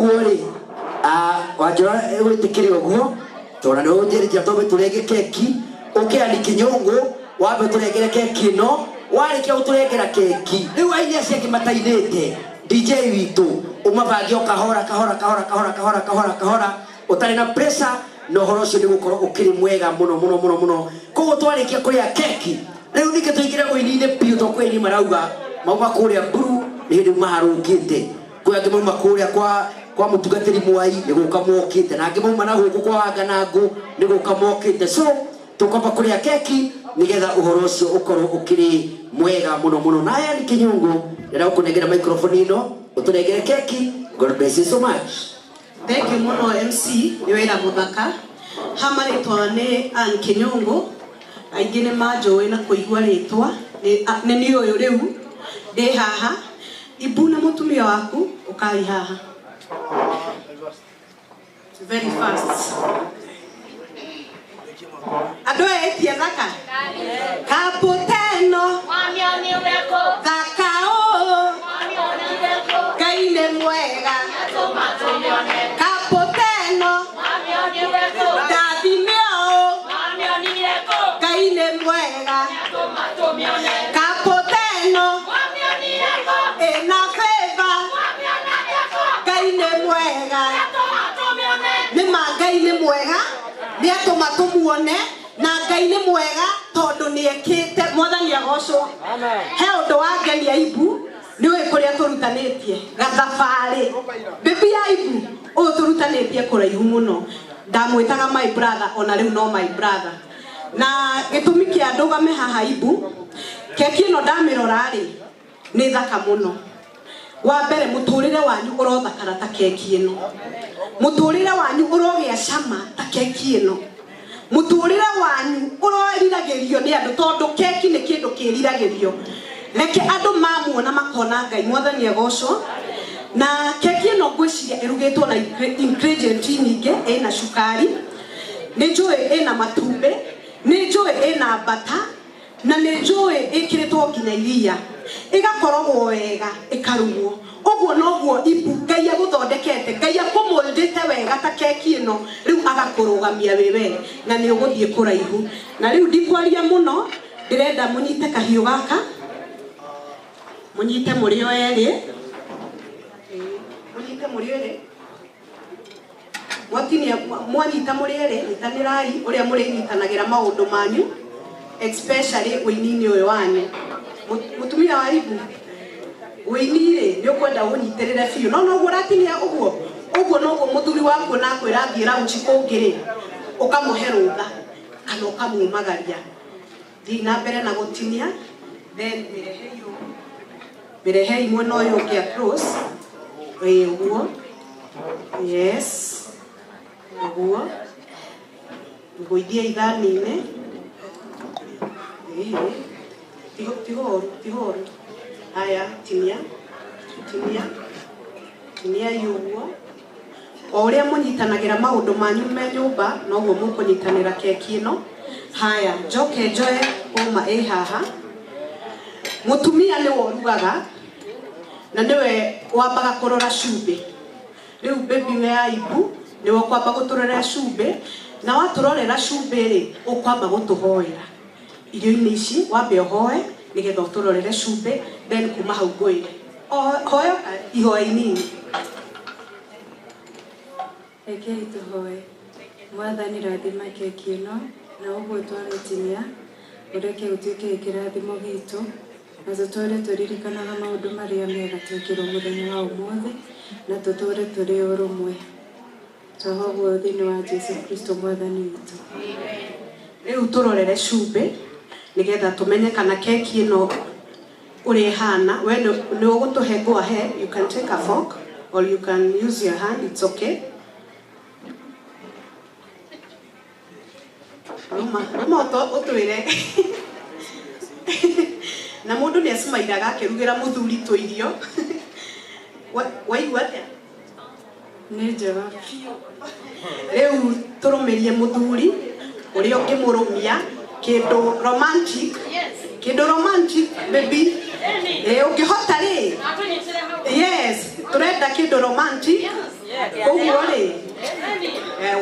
Koguo rĩ, wanjora gwĩtĩkĩre ũguo tondũ nĩ ũnjĩrĩtie twambe tũrenge keki, ũke Ann Kinyũngũ wambe tũrengere keki ĩno. Warĩkia gũtũrengera keki, rĩu aini acio angĩ matainĩte, DJ witũ ũmabange o kahora kahora kahora kahora kahora kahora kahora, ũtarĩ na pressure, na ũhoro ũcio nĩ gũkorwo ũkĩrĩ mwega mũno mũno mũno mũno. Koguo twarĩkia kũrĩa keki, rĩu ningĩ tũingĩre ũini-inĩ biũ, tondũ kwĩ aini marauga mauma kũrĩa Mburu nĩ hĩndĩ maharũngĩte, kwĩ angĩ mauma kũrĩa kwa mũtungatĩri Mwai nĩ gũka mokĩte, na angĩ mauma na gũkũ kwa Wanganangũ nĩ gũka mokĩte. So tũkwamba kũrĩa keki nĩgetha ũhoro ũcio ũkorwo ũkĩrĩ mwega mũno mũno. Na aya nĩ Kinyũngũ, ndĩrenda gũkũnengera microphone ĩno ũtũnengere keki. God bless you so much. Thank you mũno MC, nĩ wĩra mũthaka. Ha marĩtwa nĩ Ann Kinyũngũ, aingĩ nĩ manjũĩ na kũigua rĩtwa, nĩ niĩ ũyũ rĩu ndĩ haha. Ibu na mũtumia waku ũkai haha. Very fast. Andũ aya etia thaka. Kaputeno. Thaka ũũ. Ngai nĩ mwega. Kaputeno. Ndathime ũũ. Ngai nĩ mwega. Kaputeno. Ĩna favor. Ngai nĩ mwega. Nĩ ma Ngai nĩ mwega, nĩ atũma tũmuone, na Ngai nĩ mwega tondũ nĩ ekĩte. Mwathani agocwo. He ũndũ wangenia Ibu, nĩ ũĩ kũrĩa tũrutanĩtie gathabarĩ. Baby ya Ibu, ũyũ tũrutanĩtie kũraihu mũno. Ndamwĩtaga my brother, ona rĩu no my brother. Na gĩtũmi kĩa ndũgame haha Ibu, keki ĩno ndamĩrora rĩ, nĩ thaka mũno. Wa mbere, mũtũrĩre wanyu ũrothakara ta keki ĩno. Mũtũrĩre wanyu ũrogĩa cama ta keki ĩno. Mũtũrĩre wanyu ũroriragĩrio nĩ andũ, tondũ keki nĩ kĩndũ kĩriragĩrio. Reke andũ mamuona makona Ngai. Mwathani agocwo. Na keki ĩno ngwĩciria ĩrugĩtwo na ingredient nyingĩ, ĩna cukari, nĩ njũĩ ĩna matumbĩ, nĩ njũĩ ĩna mbata, na nĩ njũĩ ĩkĩrĩtwo nginya iria, ĩgakorogwo wega, ĩkarugwo. Ũguo noguo Ibu Ngai agũthondekete, Ngai akũmũldĩte wega ta keki ĩno, rĩu agakũrũgamia wĩ we, na nĩ ũgũthiĩ kũraihu. Na rĩu ndikwaria mũno, ndĩrenda mũnyite kahiũ gaka, mũnyite mũrĩ o erĩ, mũnyite mũrĩ erĩ. Mwatinia, mwanyita mũrĩ erĩ, nyitanĩrai ũrĩa mũrĩnyitanagĩra maũndũ manyu, especially ũini-inĩ ũyũ wanyu. Mũtumia wa Ibu, ũini-rĩ, nĩ ũkwenda ũnyitĩrĩre biũ. No noguo ũratinia ũguo, ũguo noguo mũthuri waku ona akwĩra athiĩ lounge kũngĩ-rĩ, ũkamũhe rũtha kana ũkamumagaria. Thiĩ na mbere na gũtinia, then mĩrehei ũũ, mĩrehei mwena ũyũ ũngĩ across, ĩĩ ũguo. Yes, ũguo. Ngũithie ithani-inĩ. Ĩhĩ. Tiga ũru, tiga ũru. Haya, tinia, tinia, tiniai ũguo. O ũrĩa mũnyitanagĩra maũndũ manyu me nyũmba, noguo mũkũnyitanĩra keki ĩno. Haya, njoke njoe hũma ĩ haha. Mũtumia nĩwe ũrugaga, na nĩwe wambaga kũrora cumbĩ. Rĩu baby we ya Ibu, nĩwe ũkwamba gũtũrorera cumbĩ, na watũrorera cumbĩ rĩ, ũkwamba gũtũhoera. Irio-inĩ ici, wambe ũhoe, nĩgetha ũtũrorere cumbĩ, then kuma hau ngwĩre. Hoya ihoya inini. Rekei tũhoe. Mwathani rathima keki ĩno, na ũguo twamĩtinia, ũreke ũtuĩke kĩrathimo gitũ, na tũtũre tũririkanaga maũndũ marĩa mega twĩkĩrwo mũthenya wa ũmũthĩ, na tũtũre tũrĩ ũrũmwe. Twahoa ũguo thĩinĩ wa Jesu Kristo Mwathani witũ. Rĩu tũrorere cumbĩ nĩgetha tũmenye kana keki ĩno ũrĩa ĩhana. We nĩ ũgũtũhe, go ahead, you can take a fork or you can use your hand, it's okay. Rũma, rũma ũtwĩre. Na mũndũ nĩ acimairaga akĩrugĩra mũthuri tũirio. Waigua atĩa? Nĩ njega. Rĩu tũrũmĩrie mũthuri ũrĩa ũngĩmũrũmia kĩndũ romantic, kĩndũ romantic baby. Ũngĩhota rĩ? Yes. Yes, turenda kindu romantic. Koguo ri.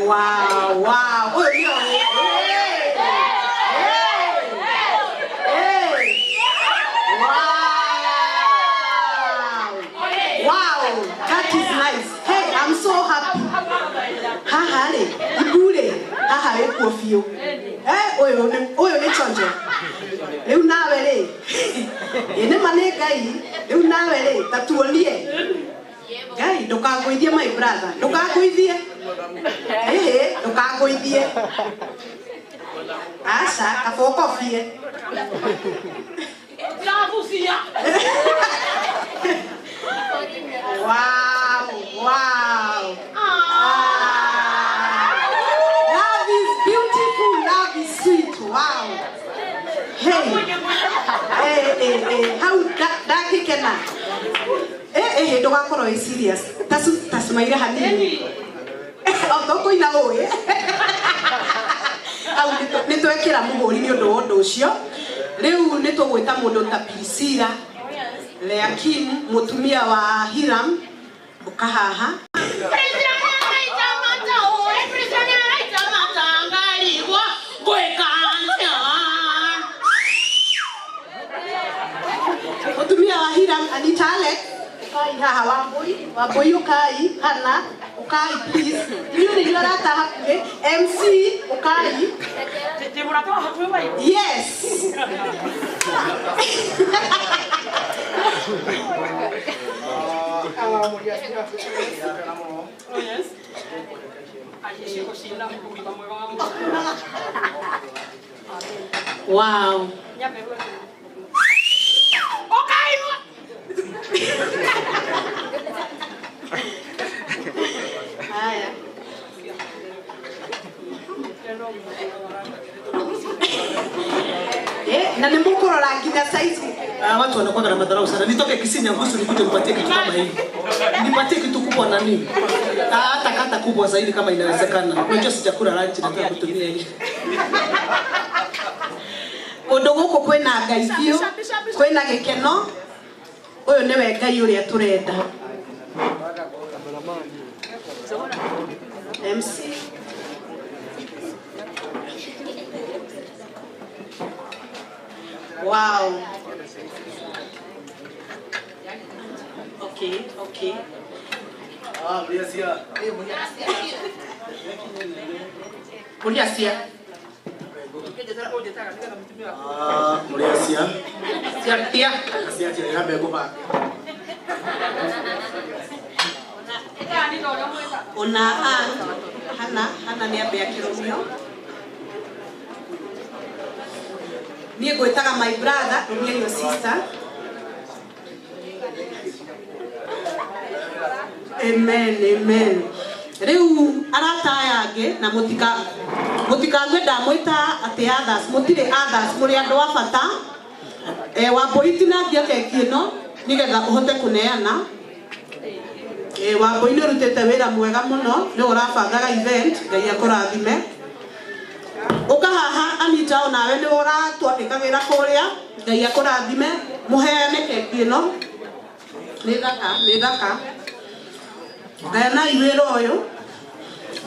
Wow, wow. Uyu nio. Wow. Wow, that is nice. Hey, I'm so happy. Haha ri, ibure. Haha ikuo biũ. Uyu ni chonjo. Riu nawe ri. Ĩ nĩ ma nĩ Ngai. Riu nawe ri, ta tuonie. Ngai ndũkangũithie my brother. Ndũkangũithie. Ĩhĩ, ndũkangũithie. Aca, kaba ũkobie. Wow, wow. Ah. Love is beautiful, love is sweet. Wow. Hey. Hey, hey, hey. How ndakĩkena. Eh, ndũgakorwo wĩ serious. Tacumaire hanini. O tũkũina ũĩ. Hau nĩ twekĩra mũhũri nĩ ũndũ wa ũndũ ũcio. Rĩu nĩ tũgwĩta mũndũ ta Priscilla Leakim, mũtumia wa Hiram, ũka haha. Mũtumia wa Hiram Anita Alex, ũkai haha. Wambui, Wambui ũkai, Hana ũkai please. Inyuĩ nĩ inyuĩ arata hakuhĩ. MC ũkai. Yes. Wow. Haya. Na nĩ mũkũrora nginya size. Watu wanakuwa na madharau sana. Nitoke Kisii Nyangusu nikuje nipatie kitu kama hii. Nipatie kitu kubwa na nini? Hata kata kubwa zaidi kama inawezekana. Unajua sijakula lunch, nataka kutumia hii. Ũndũ gũkũ kwĩna Ngai biũ, kwĩna gĩkeno. Ũyũ nĩwe Ngai ũrĩa tũrenda. MC. Wow. Okay, okay. Ah, Muriacia. Muriacia. Ah, Muriacia. Cia. Cia cia ya mbegu. Ona Hana, Hana nĩ ambe akĩrũmio. Niĩ ngwĩtaga my brother, rũmia your sister. Amen, amen. Rĩu arata aya angĩ na mũtikangue ndamwĩta atĩ others, mũtirĩ others, mũrĩ andũ a bata. Wambui tinangia keki ĩno nĩgetha ũhote kũneana. Wambui nĩ ũrutĩte wĩra mwega mũno, nĩ ũrabangaga event, Ngai akũrathime. Ũka haha Anita, onawe nĩ ũratwandĩkagĩra kũrĩa, Ngai akũrathime. Mũheane keki ĩno. Nĩ thaka, nĩ thaka. Gayanai wĩra ũyũ,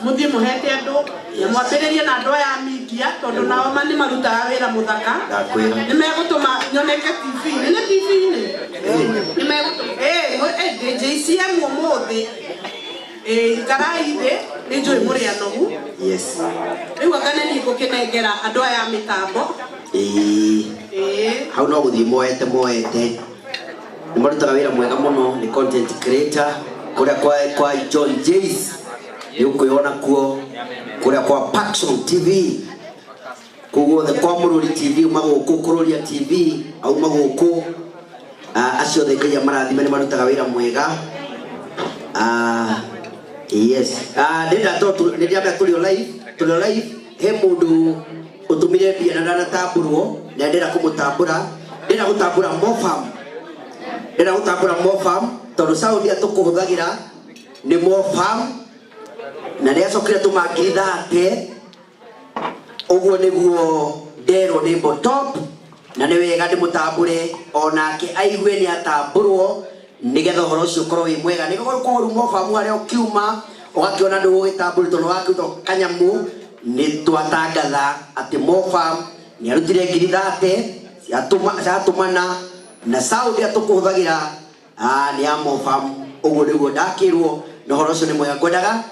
mũthiĩ mũhete andũ, na mwambĩrĩrie na andũ aya a media, tondũ nao nĩ marutaga wĩra mũthaka. Nĩ megũtũma nyoneke TV-inĩ, nĩ TV-inĩ. Nĩ megũtũma, JCM ũmũthĩ. Ikarai thĩ, nĩ njũĩ mũrĩ anogu. Yes. Rĩu anga nĩ niĩ ngũkĩnengera andũ aya a mĩtambo. Hau no gũthiĩ moete moete. Nĩ marutaga wĩra mwega mũno, nĩ content creator. Kũrĩa kwa John Jays nĩ ũkwĩona kuo, kũrĩa kwa Paxson TV, kũu guothe kwa Mũrũri TV, uma gũkũ Kũrũria TV, auma gũkũ. Acio othe Ngai amarathime, nĩ marutaga wĩra mwega. Yes. Ndĩrenda tondũ nĩ ndĩramenya tũrĩ o live, tũrĩ o live, he mũndũ ũtũmire mbia na ndanatambũrwo, na ndĩrenda kũmũtambũra. Ndĩrenda gũtambũra Mofam. Ndĩrenda gũtambũra Mofam tondũ sound ĩrĩa tũkũhũthagĩra nĩ Mofam, na nĩ acokire tũma ngiri thate. Ũguo nĩguo nderwo nĩ Botop, na nĩ wega ndĩmũtambũre onake aigue nĩ atambũrwo. Nĩgetha ũhoro ũcio ũkorwo wĩ mwega. Nĩgũkorwo kũu mobamu harĩa ũkiuma ũgakĩona ndũgũgĩtambũrĩtwo tondũ wakĩrutwo kanyamũ. Nĩ twatangatha atĩ mofam nĩ arutire ngiri 30 ciatũmana na sound ĩrĩa tũkũhũthagĩra nĩ ya mofam. Ũguo nĩguo ndakĩrwo na ũhoro ũcio nĩ mwega. Ngwendaga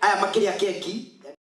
aya makĩrĩa keki.